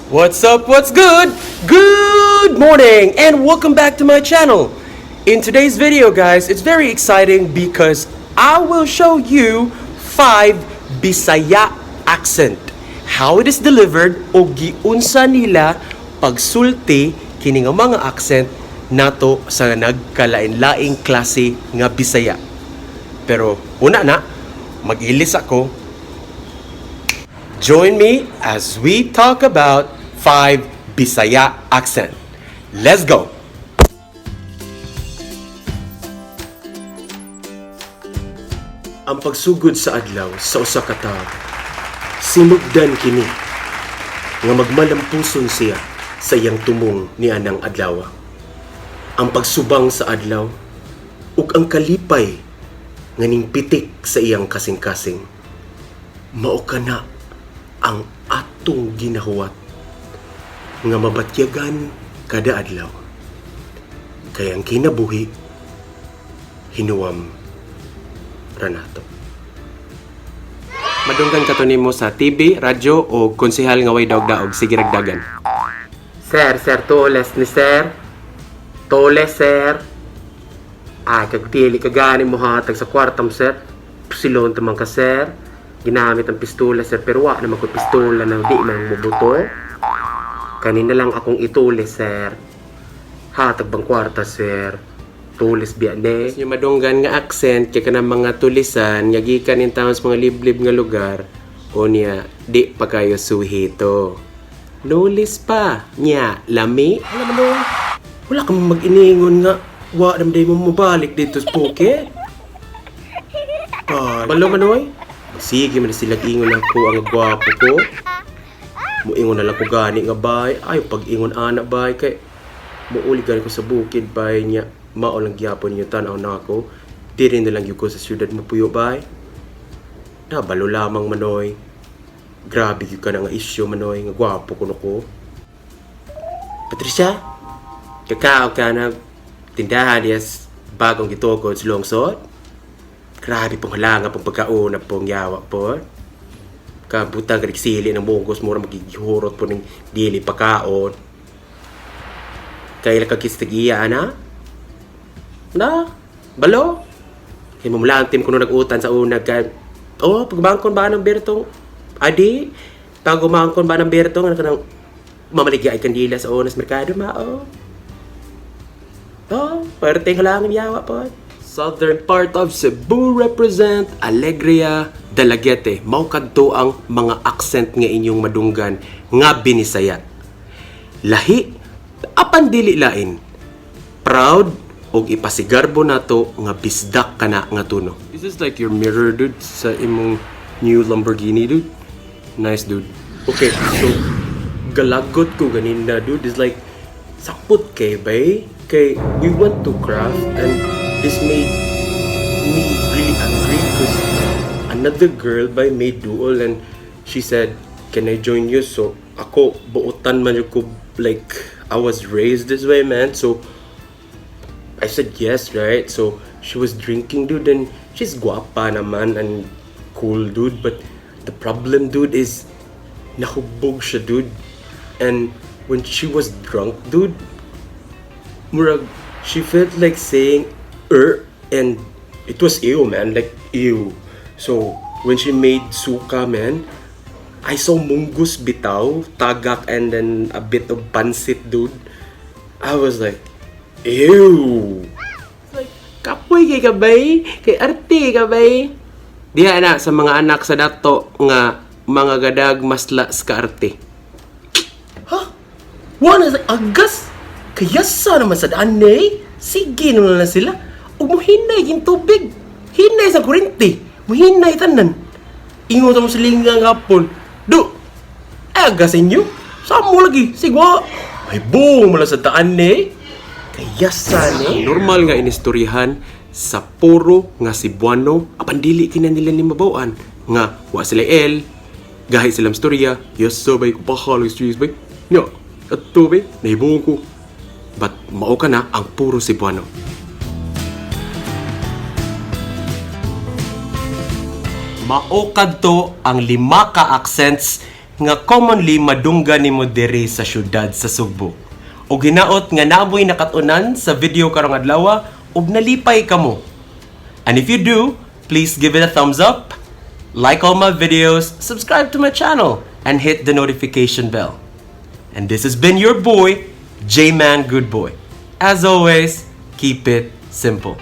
What's up? What's good? Good morning and welcome back to my channel. In today's video, guys, it's very exciting because I will show you 5 Bisaya accent. How it is delivered o giunsa nila pagsulti kini nga mga accent nato sa nagkalain-laing klase nga Bisaya. Pero una na, mag-ilis ako. Join me as we talk about 5 Bisaya accent. Let's go! Ang pagsugod sa adlaw sa usa ka tawo, sinugdan kini nga magmalampuson siya sa iyang tumong ni anang adlaw. Ang pagsubang sa adlaw ug ang kalipay nga ning pitik sa iyang kasing-kasing, mao kana ang atong ginahuwat nga mabatyagan kada adlaw. Kay ang kinabuhi hinuwam ra nato. Madunggan kato nimo sa TV, radyo o konsehal nga way daog-daog, sige ragdagan. Sir, sir, tules ni sir. Tules, sir. Ay, kag dili ka gani mo hatag sa kwarta mo, sir. Pusilon man ka, sir. Ginamit ang pistola, sir, pero wa naman ko pistola na di man mubuto. Kanina lang akong itulis, sir. Hatag bang kwarta, sir? Tulis biya ne. Yung madunggan nga accent kay kanang mga tulisan nga gikan in town sa mga liblib nga lugar o niya di pa kayo suhito. Nulis pa nya lami. Wala man doon. Wala kang mag-iningon nga wa nam day mo mabalik dito sa bukid. Ay, balo man oy. Sige man sila ingon ako ang gwapo ko. Muingon na lang ko gani nga bay. Ay pag-ingon ana bay kay muuli gani ko sa bukid bay niya. Mao lang gyapon niyo tan-aw na ako. Diri na lang gyud ko sa syudad mapuyo bay. Nabalo lamang manoy. Grabe gyud ka na nga isyu manoy nga gwapo kuno ko. Patricia, kakao ka na tindahan yes bagong gitukod sa lungsod. Grabe pong halanga pong pagkauna pong yawa po. Kabutang ka sili ng mungkos mura magigihurot po ng dili pakaon. Kaya kakistig iya, ana? Na? Balo? Kaya mamulantim ko nung nag-utan sa una ka. Oh, pagbangkon ba ng bertong? Adi? Pag umangkon ba ng bertong? Ano ka nang mamaligya ay kandila sa onas merkado, mao? Oh, perteng halangin yawa po. Southern part of Cebu represent Alegria, Dalaguete. Mao kadto ang mga accent nga inyong madunggan nga binisaya. Lahi, apan dili lain. Proud og ipasigarbo nato nga bisdak kana nga tuno. This is like your mirror, dude, sa imong new Lamborghini, dude. Nice, dude. Okay, so galagot ko ganina, dude, is like sakpot kay bay kay we went to craft and this made me really angry because another girl by made duol and she said, "Can I join you?" So ako buotan man jud ko, like I was raised this way, man, so I said yes, right? So she was drinking, dude, and she's guapa naman and cool, dude. But the problem, dude, is nahubog siya, dude. And when she was drunk, dude, murag, she felt like saying, er, and it was ew, man, like ew. So when she made suka, man, I saw munggus bitaw, tagak, and then a bit of pansit, dude. I was like, ew. Like, kapoy kay kabay, kay arte kabay. Diha na sa mga anak sa dato nga mga gadag masla sa kaarte. Ha? Wala sa agas? Kayasa naman sa daan eh. Sige naman na sila. Ug muhinay ging tubig. Hinay sa kuryente. Muhinay tanan. Ingon sa mo sa lingang hapon. Du, agas inyo. Samo lagi. Sigwa. Ay buong mo lang sa daan eh. Kayasa ni. Normal nga inistoryahan sa puro nga Cebuano apan dili kina nila ni mabaw-an nga wa sila L gahi silang storya. Yes sir, bay kupahal streets bay nya adto bay nahibong ko, but mao ka na ang puro Cebuano. Mao kadto ang 5 ka accents nga commonly madunggan nimo diri sa syudad sa Sugbo. Ug hinaot nga naa moy nakat-unan sa video karong adlaw ug nalipay kamo. And if you do, please give it a thumbs up, like all my videos, subscribe to my channel, and hit the notification bell. And this has been your boy, J-Man Good Boy. As always, keep it simple.